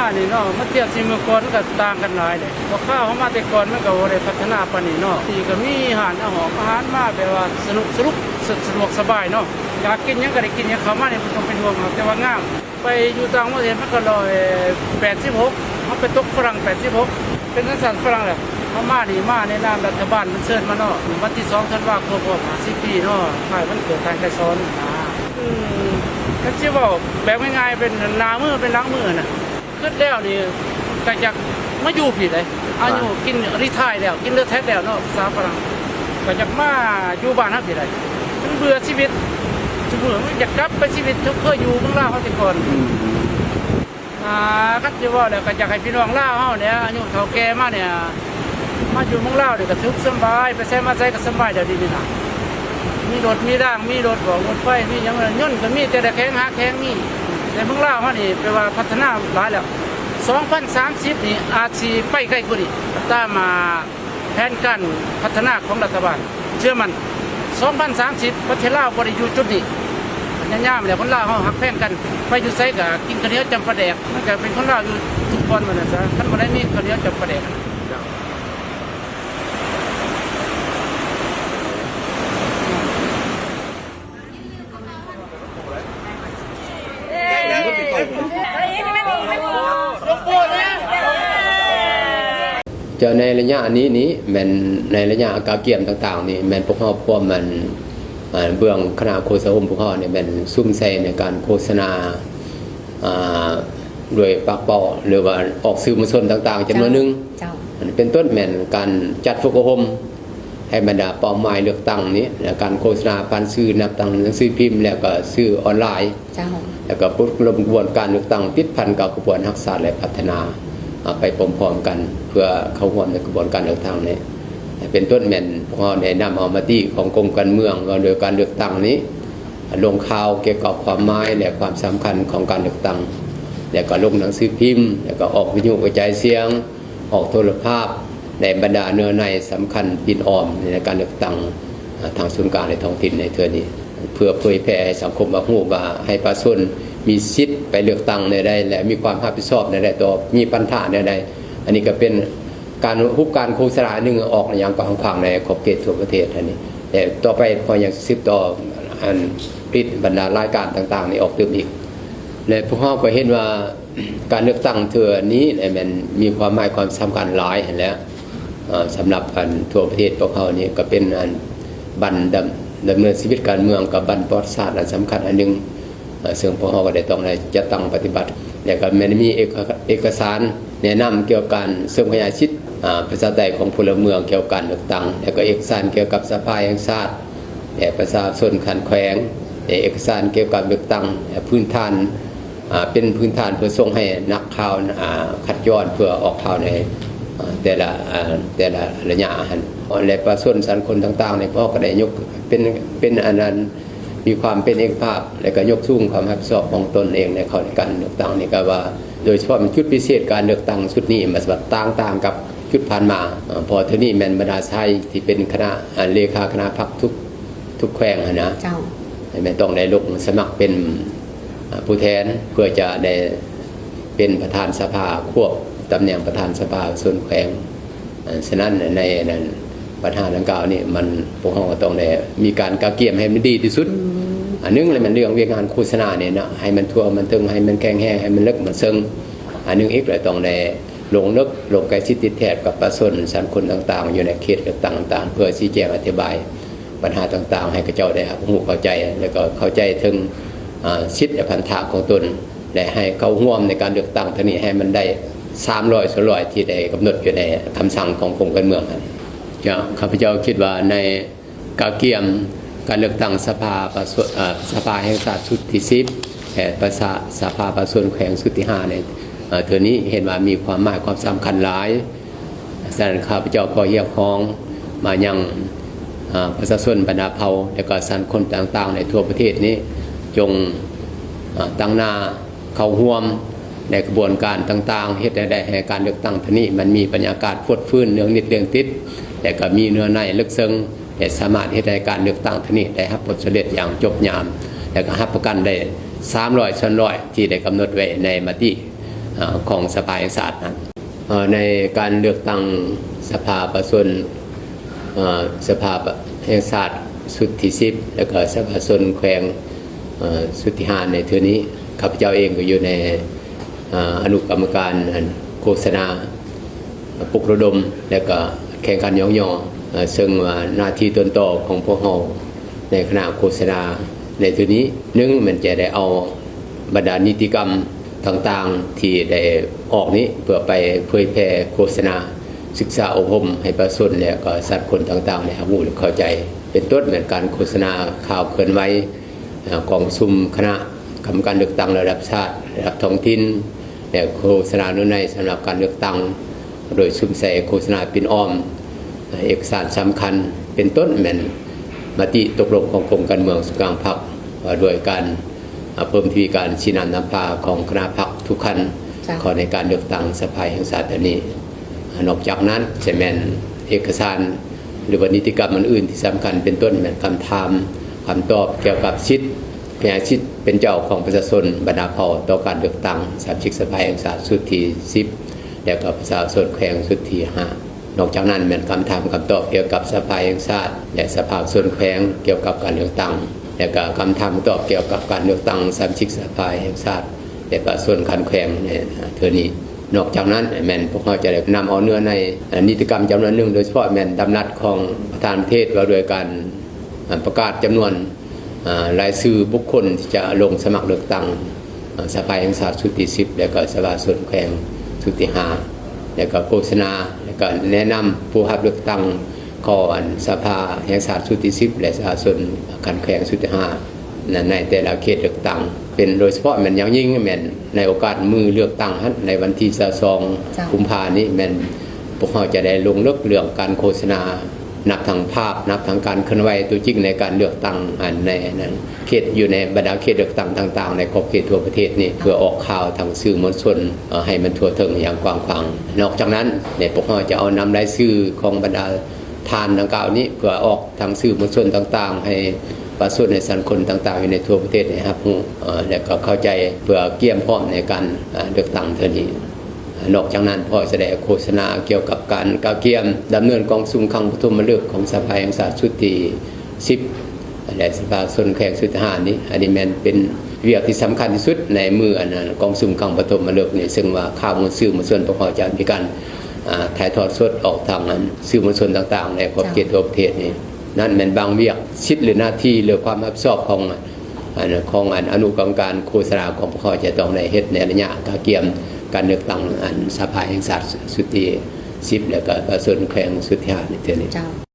ອັນນີ້ເນາະ ມາທຽບຊິມື້ກ່ອນມັນກໍຕ່າງກັນຫຼາຍເດ້. ພວກເຮົາມາແຕ່ກ່ອນມັນກໍບໍ່ໄດ້ພັດທະນາປານນີ້ເນາະ. ທີ່ກໍມີຮ້ານອາຫອງອາຫານມາແບບວ່າສະໜຸກສະໜຸກ ສະ ສະດວກສະບາຍເນາະ. ຢາກກິນຫຍັງກໍໄດ້ກິນ ຫຍັງເຂົ້າມານີ້ບໍ່ຕ້ອງເປັນຫ່ວງເນາະ ແຕ່ວ່າງາມ. ໄປຢູ່ຕ່າງປະເທດມັນກໍຮ້ອຍແປດສິບຫົກ ເຮົາໄປຕົກຝຣັ່ງແປດສິບຫົກ ເປັນສັນຊາດຝຣັ່ງແລ້ວ. ເຮົາມານີ້ມາໃນນາມລັດຖະບານເພິ່ນເຊີນມາເນາະ. ວັນທີສອງທັນວາຄົມຮອບຫ້າສິບປີເນາະ ຄ້າຍວັນເກີດທ່ານໄກສອນນະ. ຄື ຄັນຊິເວົ້າແບບງ່າຍໆ ເປັນໜ້າມືເປັນຫຼັງມືນະ ຄິດແລ້ວນີ້ກໍຢາກມາຢູ່ພີ້ເດ້. ອາຍຸ ອ່າ ກິນຣີທາຍແລ້ວ ກິນເລີແທັກແລ້ວເນາະ ພາສາຝຣັ່ງ ກໍຢາກມາຢູ່ບ້ານເຮົາພີ້ເດ້. ມັນເບື່ອຊີວິດຊຸມື້ ມັນຢາກກັບໄປຊີວິດທີ່ເຄີຍຢູ່ເມືອງລາວເຮົາແຕ່ກ່ອນ. ອືມ ອ່າ ຄັນຊິເວົ້າແລ້ວກໍຢາກໃຫ້ພີ່ນ້ອງລາວເຮົານີ້ ອາຍຸເຖົ້າແກ່ມານີ້ ມາຢູ່ເມືອງລາວນີ້ກໍສຸກສະບາຍ ໄປໃສມາໃສກໍສະບາຍແລ້ວ ດຽວນີ້ນະ. ມີລົດມີລາງ ມີລົດບອກລົດໄຟ ມີຫຍັງ ຍົນກໍມີ ແຕ່ລະແຂວງຫາແຂວງມີ. ແຕ່ເມືອງລາວເຮົານີ້ແປວ່າພັດທະນາຫຼາຍແລ້ວ. ສອງພັນສາມສິບນີ້ອາດຊິໄປໄກກວ່ານີ້ ຕາມ ອ່າ ແຜນການພັດທະນາຂອງລັດຖະບານ. ເຊື່ອໝັ້ນ ສອງພັນສາມສິບ ປະເທດລາວບໍ່ໄດ້ຢູ່ຈຸດນີ້. ພະຍາຍາມແລ້ວ ຄົນລາວເຮົາຮັກແພງກັນ ໄປຢູ່ໃສກໍກິນເຂົ້າໜຽວຈ້ຳປາແດກ. ມັນກໍເປັນຄົນລາວຢູ່ທຸກບ່ອນວ່າຊັ້ນຊະ ຄັນບໍ່ໄດ້ມີເຂົ້າໜຽວຈ້ຳປາແດກ. ເຈົ້າ ໃນໄລຍະນີ້ນີ້ ແມ່ນໃນໄລຍະກະກຽມຕ່າງໆນີ້ ແມ່ນພວກເຮົາພວມ ອັນ ເບື້ອງຄະນະໂຄສະຫົມພວກເຮົານີ້ ແມ່ນສຸມໃສ່ໃນການໂຄສະນາ ອ່າ ດ້ວຍປາກເປົ້າ ຫຼືວ່າອອກສື່ມວນຊົນຕ່າງໆຈຳນວນໜຶ່ງ. ເຈົ້າ ເປັນຕົ້ນແມ່ນການຈັດຝຶກອົບຮົມໃຫ້ບັນດາເປົ້າໝາຍເລືອກຕັ້ງນີ້ ແລະ ການໂຄສະນາຜ່ານສື່ນັບຕັ້ງໜັງສືພິມ ແລ້ວກໍສື່ອອນລາຍ. ເຈົ້າ ແລ້ວກໍຝຶກອົບຮົມຂະບວນການເລືອກຕັ້ງຕິດພັນກັບຂະບວນຮັກຊາດ ແລະ ພັດທະນາ ເອົາໄປພ້ອມໆກັນ ເພື່ອເຂົ້າຮ່ວມໃນຂະບວນການເລືອກຕັ້ງນີ້. ເປັນຕົ້ນແມ່ນພວກເຮົາໄດ້ນຳເອົາມະຕິຂອງກົມການເມືອງວ່າດ້ວຍການເລືອກຕັ້ງນີ້ ລົງຂ່າວກ່ຽວກັບຄວາມໝາຍ ແລະ ຄວາມສຳຄັນຂອງການເລືອກຕັ້ງ ແລ້ວກໍລົງໜັງສືພິມ ແລ້ວກໍອອກວິທະຍຸກະຈາຍສຽງ ອອກໂທລະພາບ ໃນບັນດາເນື້ອໃນສຳຄັນປິ່ນອ້ອມໃນການເລືອກຕັ້ງ ອາ ທາງສູນກາງ ແລະ ທ້ອງຖິ່ນໃນເທື່ອນີ້ ເພື່ອເຜີຍແຜ່ໃຫ້ສັງຄົມຮັບຮູ້ວ່າ ໃຫ້ປະຊາຊົນມີສິດໄປເລືອກຕັ້ງແນວໃດ ແລະ ມີຄວາມຮັບຜິດຊອບແນວໃດຕໍ່ ມີພັນທະແນວໃດ. ອັນນີ້ກໍເປັນ ການ ຮູບການໂຄສະນາໜຶ່ງອອກຢ່າງກວ້າງຂວາງໃນຂອບເຂດທົ່ວປະເທດຫັ້ນນີ້ ແລະ ຕໍ່ໄປພວກເຮົາຍັງສືບຕໍ່ ອັນ ຜະລິດບັນດາລາຍການຕ່າງໆນີ້ອອກຕື່ມອີກ ແລະ ພວກເຮົາກໍເຫັນວ່າການເລືອກຕັ້ງເທື່ອນີ້ແມ່ນມີຄວາມໝາຍຄວາມສຳຄັນຫຼາຍຫັ້ນແຫຼະ. ເອີ ສຳລັບ ອັນ ທົ່ວປະເທດພວກເຮົານີ້ກໍເປັນ ອັນ ບັນດຳ ດຳເນີນຊີວິດການເມືອງ ກັບບັນປະຫວັດສາດອັນສຳຄັນອັນໜຶ່ງ ເຊິ່ງພວກເຮົາກໍໄດ້ຕ້ອງໄດ້ຈັດຕັ້ງປະຕິບັດ ແລະ ກໍແມ່ນມີເອກະ ເອກະສານແນະນຳກ່ຽວກັບການເສີມຂະຫຍາຍສິດ ອາ ປະຊາທິປະໄຕຂອງພົນລະເມືອງກ່ຽວກັບການເລືອກຕັ້ງ ແລະ ກໍເອກະສານກ່ຽວກັບສະພາແຫ່ງຊາດ ແລະ ປະຊາຊົນຂັ້ນແຂວງ ແລະ ເອກະສານກ່ຽວກັບເລືອກຕັ້ງ ແລະ ພື້ນຖານ ອາ ເປັນພື້ນຖານເພື່ອສົ່ງໃຫ້ນັກຂ່າວ ອາ ຄັດຍ້ອນເພື່ອອອກຂ່າວໃນ ອາ ແຕ່ລະ ອາ ແຕ່ລະໄລຍະຫັ້ນ ແລະ ປະຊາຊົນສັງຄົມຕ່າງໆ ພວກເຮົາກໍໄດ້ຍົກເປັນ ເປັນອັນນັ້ນ ມີຄວາມເປັນເອກະພາບ ແລະ ກໍຍົກສູງຄວາມຮັບຜິດຊອບຂອງຕົນເອງໃນເຂົ້າໃນການເລືອກຕັ້ງນີ້ ກໍວ່າໂດຍສະເພາະຈຸດພິເສດການເລືອກຕັ້ງຊຸດນີ້ ມັນແຕກຕ່າງກັບຈຸດຜ່ານມາ ເພາະເທື່ອນີ້ແມ່ນບັນດາຊາຍທີ່ເປັນຄະນະ ອາ ເລຂາຄະນະພັກທຸກ ທຸກແຂວງຫັ້ນນະ ເຈົ້າ ແມ່ນຕ້ອງໄດ້ລົງສະໝັກເປັນ ອາ ຜູ້ແທນ ເພື່ອຈະໄດ້ເປັນປະທານສະພາ ຄວບຕຳແໜ່ງປະທານສະພາຊົນແຂວງ. ອາ ສະນັ້ນໃນນັ້ນ ບັນຫາດັ່ງກ່າວນີ້ ມັນ ພວກເຮົາກໍຕ້ອງໄດ້ມີການກະກຽມໃຫ້ມັນດີທີ່ສຸດ. ອືມ ອັນໜຶ່ງລະແມ່ນເລື່ອງວຽກງານໂຄສະນານີ້ນະ ໃຫ້ມັນທົ່ວມັນເຖິງ ໃຫ້ມັນແຂງແຮງ ໃຫ້ມັນເລິກມັນເຊິ່ງ. ອັນໜຶ່ງອີກລະຕ້ອງໄດ້ລົງເລິກ ລົງໃກ້ຊິດຕິດແທດກັບປະຊາຊົນສັງຄົມຕ່າງໆ ຢູ່ໃນເຂດເລືອກຕັ້ງຕ່າງໆ ເພື່ອຊີ້ແຈງອະທິບາຍ ບັນຫາຕ່າງໆ ໃຫ້ເຂົາເຈົ້າໄດ້ຮັບຮູ້ເຂົ້າໃຈ ແລ້ວກໍເຂົ້າໃຈເຖິງ ອາ ສິດ ແລະ ພັນທະຂອງຕົນ ແລະ ໃຫ້ເຂົ້າຮ່ວມໃນການເລືອກຕັ້ງຄັ້ງນີ້ໃຫ້ມັນໄດ້ສາມຮ້ອຍສ່ວນຮ້ອຍ ທີ່ໄດ້ກຳນົດຢູ່ໃນຄຳສັ່ງຂອງກົມການເມືອງຫັ້ນ. ເຈົ້າ ຂ້າພະເຈົ້າຄິດວ່າໃນກະກຽມການເລືອກຕັ້ງສະພາປະຊາຊົນ ອາ ສະພາແຫ່ງຊາດຊຸດທີສິບ ແລະ ປະຊາ ສະພາປະຊາຊົນແຂວງຊຸດທີຫ້າ ໃນ ອາ ເທື່ອນີ້ເຫັນວ່າມີຄວາມໝາຍຄວາມສຳຄັນຫຼາຍ. ສະນັ້ນ ຂ້າພະເຈົ້າຂໍຮຽກຮ້ອງມາຍັງ ອາ ປະຊາຊົນບັນດາເຜົ່າ ແລະ ກໍສັງຄົມຕ່າງໆໃນທົ່ວປະເທດນີ້ ຈົ່ງ ອາ ຕັ້ງໜ້າເຂົ້າຮ່ວມໃນຂະບວນການຕ່າງໆ ເຮັດໃຫ້ໄດ້ໃຫ້ການເລືອກຕັ້ງຄັ້ງນີ້ມັນມີບັນຍາກາດຟົດຟື້ນເນື່ອງນິດເລື່ອງຕິດ ແລະ ກໍມີເນື້ອໃນເລິກເຊິ່ງ ແລະ ສາມາດເຮັດໃຫ້ການເລືອກຕັ້ງຄັ້ງນີ້ໄດ້ຮັບຜົນສຳເລັດຢ່າງຈົບຍາມ ແລະ ກໍຮັບປະກັນໄດ້ສາມຮ້ອຍສ່ວນຮ້ອຍ ທີ່ໄດ້ກຳນົດໄວ້ໃນມະຕິ ເອີ ຂອງສະພາແຫ່ງຊາດນັ້ນ. ເອີ ໃນການເລືອກຕັ້ງສະພາປະຊາຊົນ ເອີ ສະພາແຫ່ງຊາດຊຸດທີສິບ ແລະກໍສະພາຊົນແຂວງ ເອີ ຊຸດທີຫ້າໃນເທື່ອນີ້ ຂ້າພະເຈົ້າເອງກໍຢູ່ໃນ ເອີ ອະນຸກຳມະການ ອັນ ໂຄສະນາ ປຸກລະດົມ ແລະກະແຂ່ງຂັນຍ້ອງຍໍ ເຊິ່ງວ່າໜ້າທີ່ຕົ້ນຕໍຂອງພວກເຮົາໃນຄະນະໂຄສະນາໃນເທື່ອນີ້ ໜຶ່ງແມ່ນຈະໄດ້ເອົາບັນດານິຕິກຳຕ່າງໆທີ່ໄດ້ອອກນີ້ ເພື່ອໄປເຜີຍແຜ່ໂຄສະນາ ສຶກສາອົບຮົມໃຫ້ປະຊາຊົນ ແລະກໍສັງຄົມຕ່າງໆໄດ້ຮັບຮູ້ ແລະເຂົ້າໃຈ ເປັນຕົ້ນແມ່ນການໂຄສະນາຂ່າວເຄື່ອນໄຫວ ກອງປະຊຸມຄະນະກຳມະການເລືອກຕັ້ງລະດັບຊາດ, ລະດັບທ້ອງຖິ່ນ ແລະໂຄສະນານຸນນຳສຳລັບການເລືອກຕັ້ງ ໂດຍສຸມໃສ່ໂຄສະນາປິ່ນອ້ອມເອກະສານສຳຄັນ ເປັນຕົ້ນແມ່ນມະຕິຕົກລົງຂອງກົມການເມືອງສູນກາງພັກ ວ່າດ້ວຍການເພີ່ມທະວີການຊີ້ນຳນຳພາຂອງຄະນະພັກທຸກຂັ້ນ ເຂົ້າໃນການເລືອກຕັ້ງສະພາແຫ່ງຊາດເທື່ອນີ້. ນອກຈາກນັ້ນຈະແມ່ນເອກະສານ ຫຼືວ່ານິຕິກຳອັນອື່ນທີ່ສຳຄັນ ເປັນຕົ້ນແມ່ນຄຳຖາມຄຳຕອບກ່ຽວກັບສິດ ພະຍາສິດເປັນເຈົ້າຂອງປະຊາຊົນບັນດາເຜົ່າຕໍ່ການເລືອກຕັ້ງສະມາຊິກສະພາແຫ່ງຊາດຊຸດທີສິບ ແລະກໍປະຊາຊົນແຂວງຊຸດທີຫ້າ. ນອກຈາກນັ້ນແມ່ນຄຳຖາມຄຳຕອບກ່ຽວກັບສະພາແຫ່ງຊາດ ແລະສະພາຊົນແຂວງກ່ຽວກັບການເລືອກຕັ້ງ ແລະກໍຄຳຖາມຄຳຕອບກ່ຽວກັບການເລືອກຕັ້ງສະມາຊິກສະພາແຫ່ງຊາດ ແລະປະຊາຊົນຂັ້ນແຂວງໃນເທື່ອນີ້. ນອກຈາກນັ້ນແມ່ນພວກເຮົາຈະໄດ້ນຳເອົາເນື້ອໃນນິຕິກຳຈຳນວນໜຶ່ງ ໂດຍສະເພາະແມ່ນດຳລັດຂອງປະທານປະເທດວ່າດ້ວຍການປະກາດຈຳນວນ ອາ ລາຍຊື່ບຸກຄົນທີ່ຈະລົງສະໝັກເລືອກຕັ້ງ ອາ ສະພາແຫ່ງຊາດຊຸດທີສິບ ແລະກໍສະພາຊົນແຂວງຊຸດທີຫ້າ ແລະກໍໂຄສະນາ ແລະກໍແນະນຳຜູ້ຮັບເລືອກຕັ້ງເຂົ້າ ອັນ ສະພາແຫ່ງຊາດຊຸດທີສິບ ແລະສະພາຊົນຂັ້ນແຂວງຊຸດທີຫ້າ ໃນແຕ່ລະເຂດເລືອກຕັ້ງ ເປັນໂດຍສະເພາະແມ່ນຢ່າງຍິ່ງແມ່ນໃນໂອກາດມື້ເລືອກຕັ້ງຫັ້ນ ໃນວັນທີຊາວສອງ ເຈົ້າ ກຸມພານີ້ ແມ່ນພວກເຮົາຈະໄດ້ລົງເລິກເລື່ອງການໂຄສະນາ ນັບທັງພາບ ນັບທັງການເຄື່ອນໄຫວຕົວຈິງໃນການເລືອກຕັ້ງ ອັນ ໃນ ໃນເຂດ ຢູ່ໃນບັນດາເຂດເລືອກຕັ້ງຕ່າງໆ ໃນຂອບເຂດທົ່ວປະເທດນີ້ ເພື່ອອອກຂ່າວທາງສື່ມວນຊົນ ເອີ ໃຫ້ມັນທົ່ວເຖິງຢ່າງກວ້າງຂວາງ. ນອກຈາກນັ້ນ ພວກເຮົາຈະເອົານຳລາຍຊື່ຂອງບັນດາທ່ານດັ່ງກ່າວນີ້ ເພື່ອອອກທາງສື່ມວນຊົນຕ່າງໆ ໃຫ້ປະຊາຊົນ ໃຫ້ສັງຄົມຕ່າງໆ ຢູ່ໃນທົ່ວປະເທດໄດ້ຮັບຮູ້ ເອີ ແລະກໍເຂົ້າໃຈ ເພື່ອກຽມພ້ອມໃນການ ເອີ ເລືອກຕັ້ງເທື່ອນີ້. ນອກຈາກນັ້ນ ພວກເຮົາຈະໄດ້ໂຄສະນາກ່ຽວກັບການກະກຽມດຳເນີນກອງປະຊຸມຄັ້ງປະຖົມມະລຶກຂອງສະພາແຫ່ງຊາດຊຸດທີສິບ ແລະ ສະພາຊົນແຂວງຊຸດທີຫ້ານີ້ ອັນນີ້ແມ່ນເປັນວຽກທີ່ສຳຄັນທີ່ສຸດໃນມື້ ອັນ ກອງປະຊຸມຄັ້ງປະຖົມມະລຶກນີ້ ເຊິ່ງວ່າຂ່າວມວນສື່ມວນຊົນພວກເຮົາຈະມີການ ອາ ຖ່າຍທອດສົດອອກທາງ ອັນ ສື່ມວນຊົນຕ່າງໆ ໃນຂອບເຂດ ເຈົ້າ ທົ່ວປະເທດນີ້. ນັ້ນແມ່ນບາງວຽກ ສິດ ຫຼື ໜ້າທີ່ ຫຼື ຄວາມຮັບຜິດຊອບຂອງ ອັນ ຂອງ ອັນ ອະນຸກຳມະການໂຄສະນາຂອງພວກເຮົາຈະຕ້ອງໄດ້ເຮັດໃນໄລຍະກະກຽມການເລືອກຕັ້ງ ອັນ ສະພາແຫ່ງຊາດຊຸດທີສິບ ແລະກໍປະຊາຊົນແຂວງຊຸດທີຫ້າໃນເທື່ອນີ້. ເຈົ້າ.